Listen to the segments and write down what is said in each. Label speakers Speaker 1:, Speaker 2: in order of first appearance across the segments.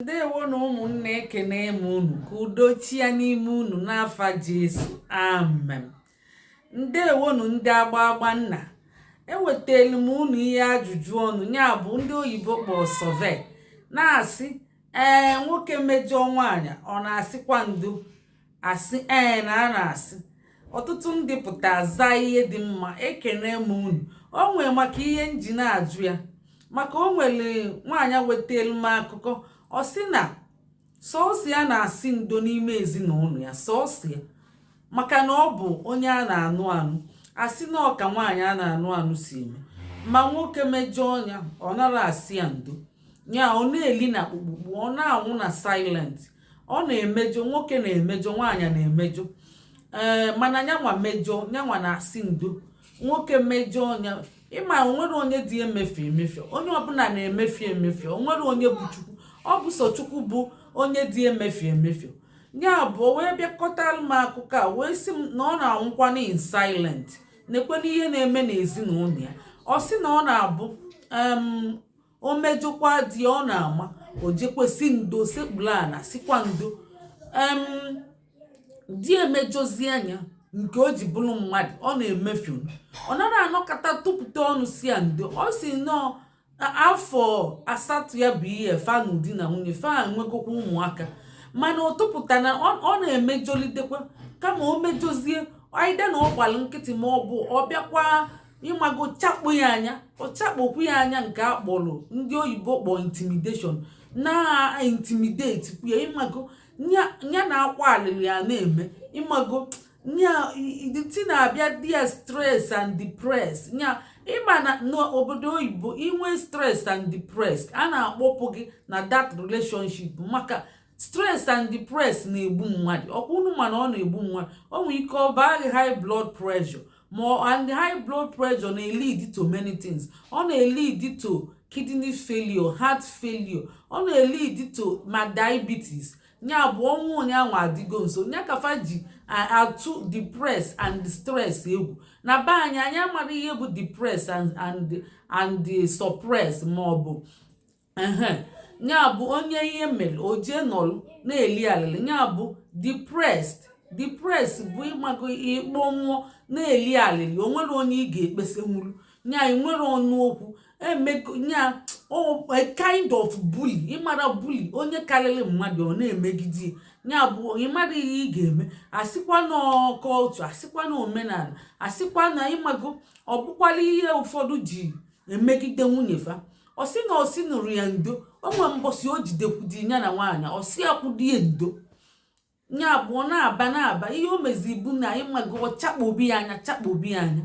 Speaker 1: Ndewo na ụmụnne, ekene m unu. Ka udo chia n'ime unu n'afa Jesu, amen. Ndewonu ndị agba agba nna. Ewetelu m unu ihe ajụjụ ọnụ, ya bụ ndị oyibo kpọọ survey, na-asị ee, nwoke mejọọ nwaanyị, ọ na-asịkwa ndo? Asị ee na a na-asị. Ọtụtụ ndị pụta zaa ihe dị mma. Ekene m unu. O nwee maka ihe nji na-ajụ ya, maka o nwere nwaanyị wetelu m akụkọ. Ọ sị na sọọsọ ya na-asị ndo n'ime ezinụlọ ya, sọọsọ ya, maka na ọ bụ onye a na-anụ anụ. Asị na ọka nwaanyị a na-anụ anụ si eme, ma nwoke mejọọ ya, ọ nara asị ya ndo. Ya ọ na-eli na kpukpukpu, ọ na-anwụ na silent. Ọ na-emejọ, nwoke na-emejọ, nwaanyị na-emejọ, ee, mana nyanwa mejọ, nyanwa na-asị ndo. Nwoke mejọ ya, ịma onwere onye dị emefe emefe, onye ọbụla na-emefe emefe. Onwere onye bụ Chukwu? Ọ bụ sọ Chukwu bụ onye dị emefe emefe. Ya bụ o wee bịakọtara m akụkọ a, wee sị m na ọ na-anwụkwana in silent. Nekwana ihe na-eme n'ezinụlọ ya. Ọ sị na ọ na-abụ o mejọkwa di, ọ na-ama o jekwesị ndo, sekpuru ana, sikwa ndo. Di emejọzi anya nke o ji bụrụ mmadụ, ọ na-emefu, ọ nara anọkọta tụpụta ọnụ si ya ndo. Ọ si nọọ afọ 8 ya bụ ihe fa na di na nwunye fa enwegokwa ụmụaka, mana ọ tụpụta na ọ na-emejọlitekwa. Kama o mejozie aida na ọ gbara nkịtị, ma ọ bụ ọ bịakwa, ịmago, chakpo ya anya, ọ chakpokwu ya anya, nke a kpọrọ, ndị oyibo kpọ intimidation, na intimidate ya. Ịmago, ya na akwa alịrị ya na-eme. Ịmago, nya ti na-abịa di ya stress and depressed. Nya ịma na n'obodo oyibo, inwe stress and depressed, a na-akpọpụ gị na that relationship, maka stress and depressed na-egbu mmadụ. Ọkwa unu mana ọ na-egbu mmadụ. O nwere ike ọ baa gị high blood pressure, ma and high blood pressure na-lead to many things. Ọ na-lead to kidney failure, heart failure, ọ na-lead to ma diabetes. Ya bụ ọnwụ onye ahụ adịgo nso. Ya kafa ji atụ depress and stress egwu. Na be anyị, anyị amara ihe bụ depress and suppress, ma ọ bụ ehe. Ya bụ onye ihe mere, o jee nọrọ na-eli alịlị, ya bụ depressed. Depressed bụ, ịmago, ịkpọ nwụọ na-eli alịlị. O nwere onye ị ga-ekpesenwuru nya, nwere ọnụ okwu emego nya, a kind of bully. Ịmara bully, onye karịrị mmadụ, ọ na-emegide ya. Bụ ịmara ihe ị ga-eme. Asịkwa na culture, asịkwa na omenala, asịkwa na, ịmago, ọ bụkwala ihe ụfọdụ ji emegide nwunye fa. Ọ sị na ọsị nụrụ ya ndo. O nwere mbọsị o jidekwudi ya na nwaanyị, ọsị ya kwudie ndo. Ya bụ ọ na-aba na-aba. Ihe o mezi bụ na, ịmago, ọ chakpobi ya anya, chakpobi ya anya.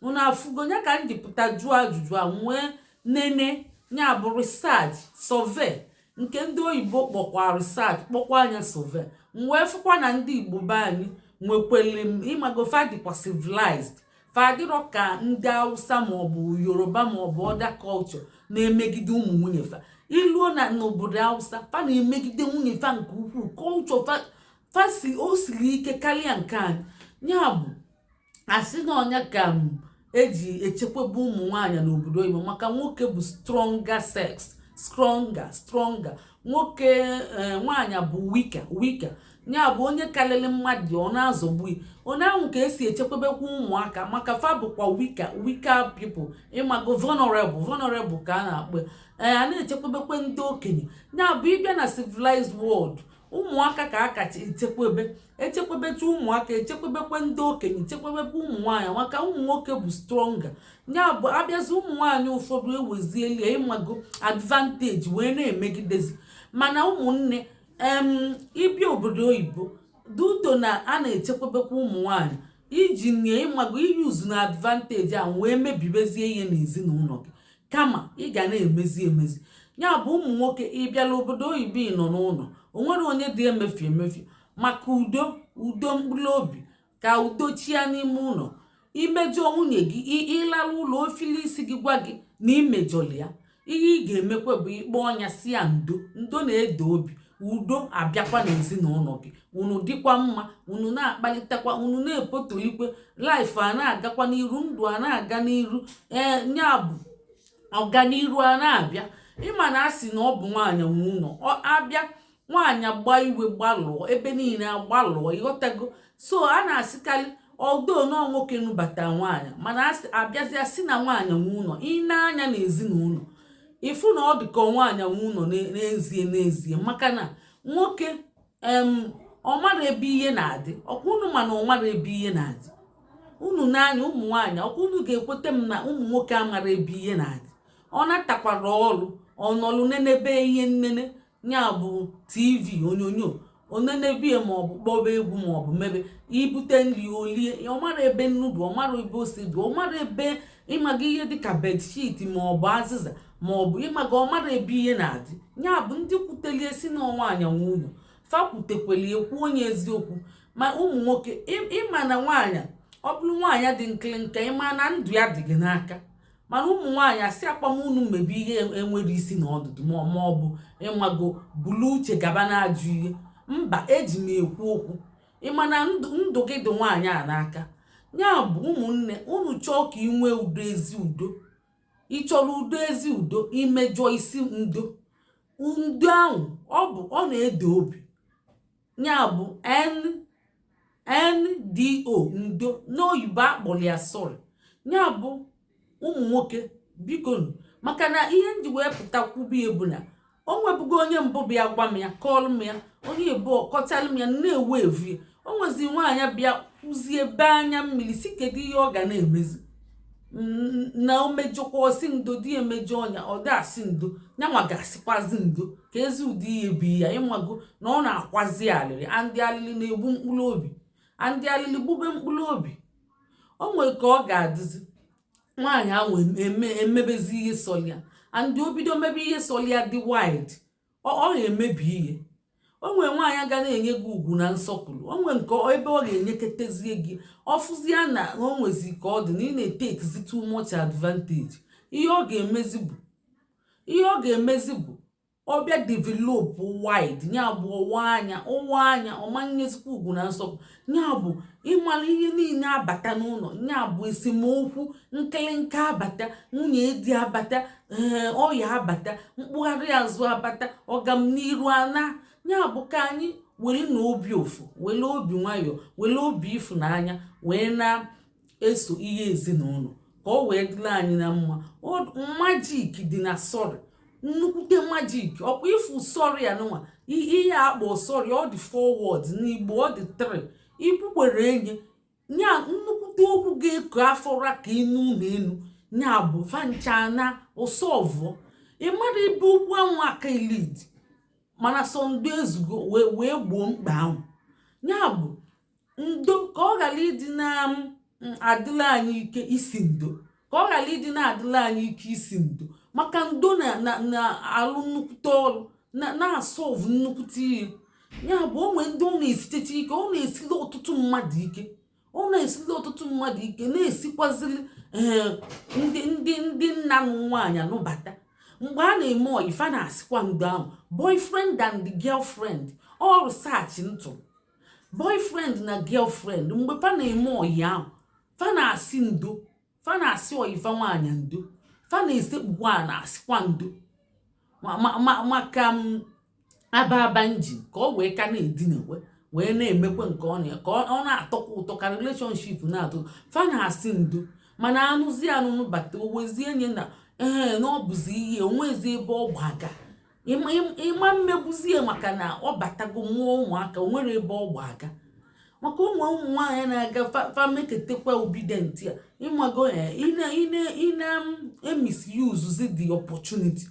Speaker 1: Unu afụgo ya ka m ji pụta jụọ ajụjụ a, nwee nene. Ya bụ research survey, nke ndị oyibo kpọkwa research, kpọkwa anya survey. M wee fụkwa na ndị Igbo be anyị nwekwere m, ịmago, fa dịkwa civilized. Fa adịrọ ka ndị Hausa maọbụ Yoruba maọbụ other culture na-emegide ụmụ nwunye fa. Iluo na n'obodo Hausa, fa na-emegide nwunye fa nke ukwuu. Culture fa, fa si o siri ike karịa nke anyị. Ya bụ asị na ọnya ka m eji echekwaba ụmụ nwaanyị n'obodo oyibo, maka nwoke bụ stronger sex, stronger, stronger nwoke, nwaanyị bụ weaker, weaker. Ya bụ onye karịrị mmadụ, ọ na-azọgbu ya. Onye ahụ ka esi echekwabekwa ụmụaka, maka fa bụkwa weaker, weaker people. Ịmago, vulnerable, vulnerable ka a na-akpọ. Ee, a na-echekwabekwa ndị okenye. Ya bụ ịbịa na civilized world, ụmụaka ka a kacha echekwebe. Echekwebecha ụmụaka, echekwebekwe ndị okenye, echekwebekwa ụmụ nwaanyị, maka ụmụ nwoke bụ stronger. Ya bụ abịazi, ụmụ nwaanyị ụfọdụ ewezieli ya, ịmago, advantage wee na-emegidezi. Mana ụmụnne em, ịbịa obodo oyibo, duto na a na-echekwabekwa ụmụ nwaanyị, iji nye, ịmago, iyuzu na advantage a wee mebibezie ihe n'ezinụlọ gị, kama ị ga na-emezi emezi. Ya bụ ụmụ nwoke, ịbịala obodo oyibo, ị nọ n'ụlọ, o nwere onye dị emefu emefu, maka udo, udo mkpụrụ obi, ka udo chia n'ime ụlọ. Imejọ nwunye gị, ịlara ụlọ, ofili isi gị gwa gị na imejọrọ ya, ihe ị ga-emekwa bụ ịkpọ ọnya, si ya ndo. Ndo na-edo obi, udo abịakwa n'ezinụlọ gị. Unu dịkwa mma, unu na-akpalitekwa, unu na-epotolikwe, life a na-agakwa n'iru, ndụ a na-aga n'iru. Ee, ya bụ ọganiru a na-abịa. Ịma na a sị na ọ bụ nwaanyị nwe ụlọ. Ọ abịa, nwaanyị gba iwe, gbalụọ ebe niile, agbalụọ, ịghọtago? So a na-asịkarị ọdo nọọ nwoke nụbata nwaanyị, mana abịazịa sị na nwaanyị nwe ụlọ. Ị na-anya n'ezinụlọ, ịfụ na ọ dị ka nwaanyị nwe ụlọ n'ezie n'ezie, maka na nwoke ọ mara ebe ihe na-adị. Ọkwa unu mana ọ mara ebe ihe na-adị. Unu n'anya, ụmụ nwaanyị, ọkwa unu ga-ekweta m na ụmụ nwoke amara ebe ihe na-adị. Ọ natakwara ọrụ, ọ nọlụ nenebe ihe nnene, ya bụ TV, onyonyo onenebie, maọbụ kpọba egwu, maọbụ mebe ibute nri olie. Ọ mara ebe nnu dị, ọ mara ebe ose dị, ọ mara ebe ịmaga ihe dịka bedsheet maọbụ azịza, maọbụ ịmaga, ọ mara ebe ihe na-adị. Ya bụ, ndị kwutelie si na nwaanyị nwe ụlọ, fa kwutekweli ekwu onye eziokwu. Ma ụmụ nwoke, ịma na nwaanyị, ọ bụrụ nwaanyị dị nkịlịnka, ịma na ndụ ya dị gị n'aka. Mana ụmụ nwaanyị asị akpamunu mmebi ihe enwere isi na ọdụdụ, ma ọ bụ ịmago bulu uche gaba na-ajụ ihe. Mba, eji m ekwu okwu. Ịma na ndụ gị dị nwaanyị a n'aka. Ya bụ, ụmụnne, unu chọọ ka ị nwee udo, ezi udo, ị chọrọ udo, ezi udo, imejọ isi ndo. Ndo ahụ ọ bụ ọ na-edo obi. Ya bụ N NDO, ndo n'oyibo akpọrọ ya sorry. Ya bụ, ụmụ nwoke, biko, maka na ihe nji wee pụta kwubie bụ na o nwebugo onye mbụ bịa gwa m ya, kọọlụ m ya, onye ebu kọchalụ m ya, na-ewu evu ya. O nwezi nwaanyị bịa kwụzie ebe anya mmiri si kedu ihe ọ ga na-emezi na o mejọkwa, osi ndo. Di emejọ ọnya, ọ ga-asị ndo, nyanwa ga-asịkwazi ndo ka ezi ụdị ihe bụ ya. Ịmago na ọ na-akwazi alịrị, andị alịrị na-egbu mkpụrụ obi, andị alịrị gbube mkpụrụ obi. O nwere ka ọ ga-adịzi, nwaanyị ahụ eme emebezi ihe sọlịa, andị o bido mebe ihe sọlịa dị wild, ọ ga-emebi ihe. O nwere nwaanyị ga na-enye gị ugwu na nsọpụrụ, o nwere nke ebe ọ ga-enyeketezie gị, ọfụzie na o nwezi ka ọ dị na ị na-etakezi too much advantage. Ihe ọ ga-emezi bụ ọbịa develop wide, ya bụ ọwa anya, ọwa anya, ọmanyezikwa ugwu na nsọpụrụ. Ya bụ, ịmara ihe niile abata n'ụlọ, ya bụ esemokwu, nkịlịnka abata, nwunye di abata, ee, ọya abata, mkpụgharị azụ abata, ọgamniru ana. Ya bụ, ka anyị were na obi ụfụ, were obi nwayọọ, were obi ịfụnanya wee na-eso ihe ezinụlọ, ka ọ wee dịrị anyị na mma. Magic dị na sorry, nnukwute magic. Ọkwa ịfụ sorry ya nụnwa, ihe akpọ sorry, ọ dị four words n'Igbo, ọ dị three ikwukwere enye nya nnukwute okwu ga-eko afọra ka enu na enu. Nya bụ fancha na ụsọvụọ, ị mara ebe okwu ahụ aka elid, mana sọ ndo ezugo wee gboo mkpa ahụ. Ya bụ ndo, ka ọ ghara ịdị na adịla anyị ike isi ndo, ka ọ ghara ịdị na-adịla anyị ike isi ndo, maka ndo na na-alụ nnukwute ọrụ, na-asolve nnukwute ihe. Ya bụ, o nwee ndị ọ na-esitecha ike, ọ na-esili ọtụtụ mmadụ ike, ọ na-esili ọtụtụ mmadụ ike, na-esikwazili ee ndị nna na nwaanyị anụbata. Mgbe a na-eme oyi, fa na-asịkwa ndo ahụ, boyfriend and girlfriend. Ọ research ntụ boyfriend na girlfriend, mgbe fa na-eme oyi ahụ, fa na-asị ndo, fa na-asị oyi fa nwaanyị ndo, fa na-esekpukwa a na-asịkwa ndo maka m aba aba njin, ka ọ wee ka na-edinekwe, wee na-emekwe nke ọ na ka ọ na-atọkwa ụtọ, ka relationship na-atọ. Fa na-asị ndo, mana anụzi anụnụ bata, o wezie nye na ee, na ọ bụzi ihe onwezi ebe ọ gbaga ịma mmegbuzie, maka na ọ batago, mụọ ụmụaka, o nwere ebe ọ gbaga. Maka ụmụ ụmụ nwaanyị na-aga fa meketekwa obidient ya, ịmago, ị na-emisuse the opportunity.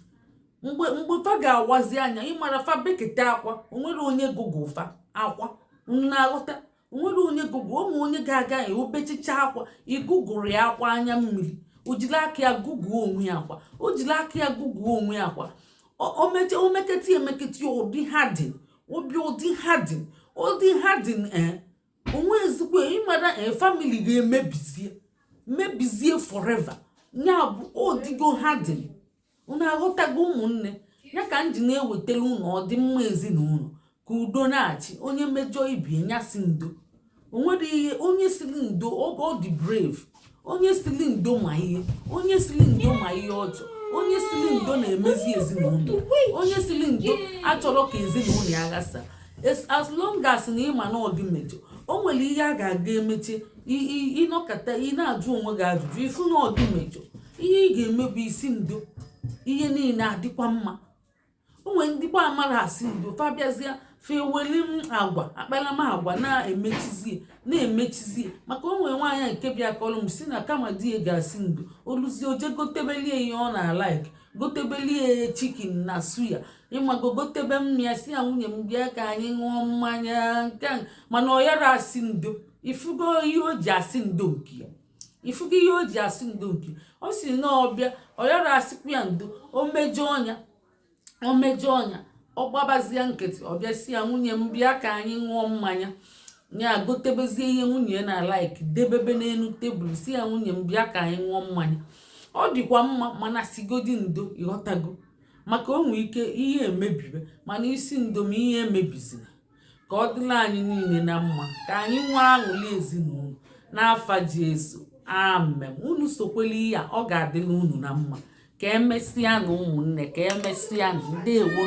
Speaker 1: Mgbe fa ga-awazi anya, ịmara fa bekete akwa, onwere onye gụgụ fa akwa na-aghọta, onwere onye gụgụ ụmụ onye ga-aga ya obechicha akwa, ịgụgụrụ ya akwa anya mmiri, o jiri aka ya gụgụọ onwe ya akwa, o jiri aka ya gụgụọ onwe ya akwa. O meketi emeketi, ụdị ha dị obi, ụdị ha dị, ụdị ha dị, ee, onwe ezikwe. Ịmara, ee, family ga-emebizie, mebizie forever. Ya bụ, odigo ha dị. Unu aghọtago, ụmụnne? Ya ka m ji na-ewetara unu ọdịmma ezinụlọ, ka udo na-achị. Onye mejọ ibie ya si ndo. O nwere ihe onye siri ndo, ọ dị brave. Onye siri ndo ma ihe, onye siri ndo ma ihe ọjọọ. Onye sili ndo na-emezi ezinụlọ. Onye sili ndo achọrọ ka ezinụlọ ya ghasa. As long as na ịma na ọ gị mejọ, o nwere ihe a ga-aga emeche, ịnọkọta, ị na-ajụ onwe gị ajụjụ, ifu na ọ gị mejọ, ihe ị ga-eme bụ isi ndo, ihe niile adịkwa mma. O nwere ndị gba amara asị ndo, fa bịazịa, fa eweli m agwa akparamagwa na-emechizie na-emechizie. Maka o nwere nwaanyị nke bịa kọrọ m si na kama di ya ga-asị ndo, oluzie, oje gotebelie ihe ọ na-alike, gotebelie chicken na suya, ịmago, gotebe mmanya, si ya, "Nwunye m, bịa ka anyị ṅụọ mmanya." Nke a, mana ọ yara asị ndo. Ifugo ihe o ji asị ndo nke ya? Ifugo ihe o ji asị ndo nke ọ si na ọbịa, ọ yara asịkwa ya ndo. O mejọ ọnya, o mejọ ọnya, ọ gbabazie nkịtị, ọ bịa si ya, "Nwunye m, bịa ka anyị ṅụọ mmanya." Ya gotebezie ihe nwunye ya na like, debebe n'elu tebụl, si ya, "Nwunye m, bịa ka anyị ṅụọ mmanya." Ọ dịkwa mma, mana sigodi ndo, ịghọtago? Maka o nwee ike ihe emebibe, mana isi ndo ma ihe emebizina. Ka ọ dịla anyị niile na mma, ka anyị nwee aṅụrị ezinụlọ n'afa Jesu, amen. Unu sokwela ihe a, ọ ga-adịla unu na mma. Ka emesịa na ụmụnne, ka emesịa. Na ndewo.